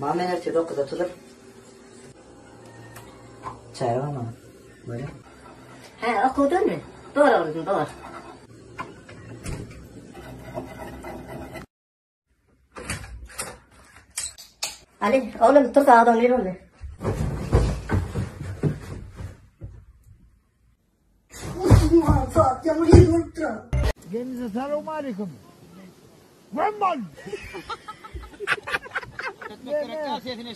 Ma men ertir 9-da turup. Çaý bar maňa. Bolýar. Hä, okuwdanmy? Bor oglum, bor. Ali, oglum, tur sagat 11 boldy. Saat ýaňy bir bolupdyr. Denize salam aleyküm. Gömmal.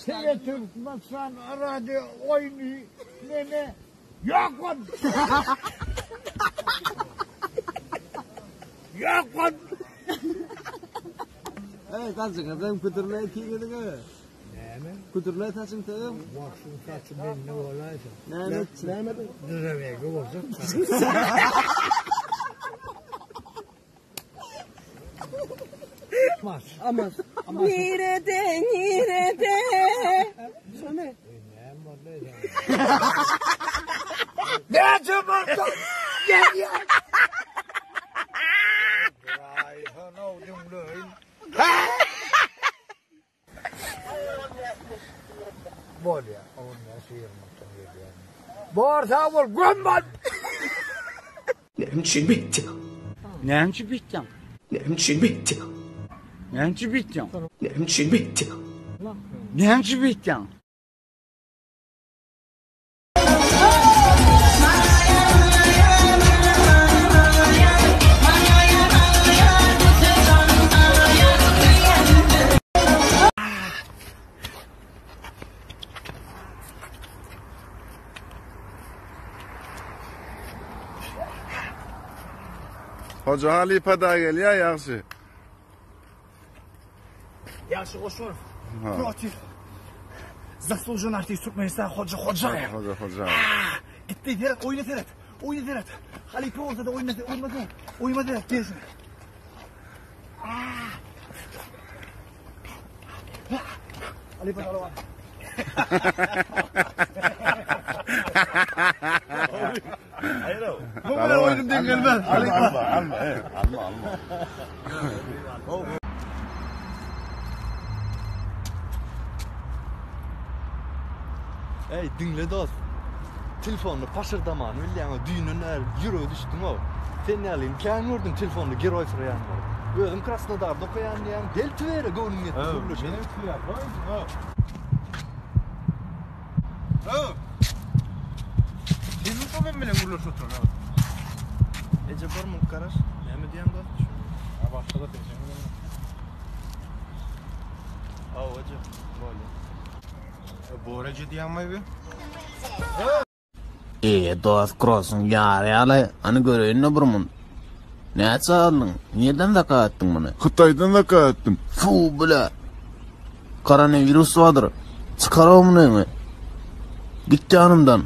Sene Türkmenistan radio oýny neme ýok ol. Ýok ol. Ey saçyňa sen küdürle kiňidiňe. Näme? Küdürle saçyň sen. Wagtyň saçy mende bolaýsa. Näme? Näme? Düzemegi bolsa. Mas. Aman. Nirede, nirede? Şony. Näçe barsa gelýär. Bolýar. Ondan şeýirmekden gelýär. Bor sag bol, göm bol. Näme üçin beýtdiň? Näme üçin beýtdiň? Näme üçin beýtdiň? Näme üçin beýtdiň? Näme üçin beýtdiň? Näme üçin beýtdiň? Hoca halypa da gelýär ýagşy. Ýagşy goşunow. Protiv. Zaslužen artist Türkmenistan Hoca Hocaýew. Hoca Hocaýew. Gitdi seret oýna seret. Oýna seret. Halypa bolsa da oýna oýna oýna seret gelsin. Halypa salawat. Bu bilen oýnum deň gelmez. Alma, alma, alma, alma. Ey diňle dost. Telefonda paşyrdamany bilýäň-o, düýnden bäri ýürege düşdüň-ow. Sen ýalyny kän gördüm telefonda geroý syraýanlary. Özüm Krasnodarda okaýan diýýäň, gel Twere göwnüň ýetse gürleşelim. Menem Twere, goý. Sen bu men bilen gürleşip oturan. Eje bir munt garaş. Näme diýýäň dost? Ha başga da sen. Hawa eje, bolýa. Bor eje diýýäňmi bi? Eee dost krosyň ýary ýaly hany göreýinle bir muny. Näçe aldyň? Nirden zakaz etdiň muny? Hytaýdan zakaz etdim. Fu bile. Koronawirus bardyr. Çykar o munyňy. Git ýanymdan.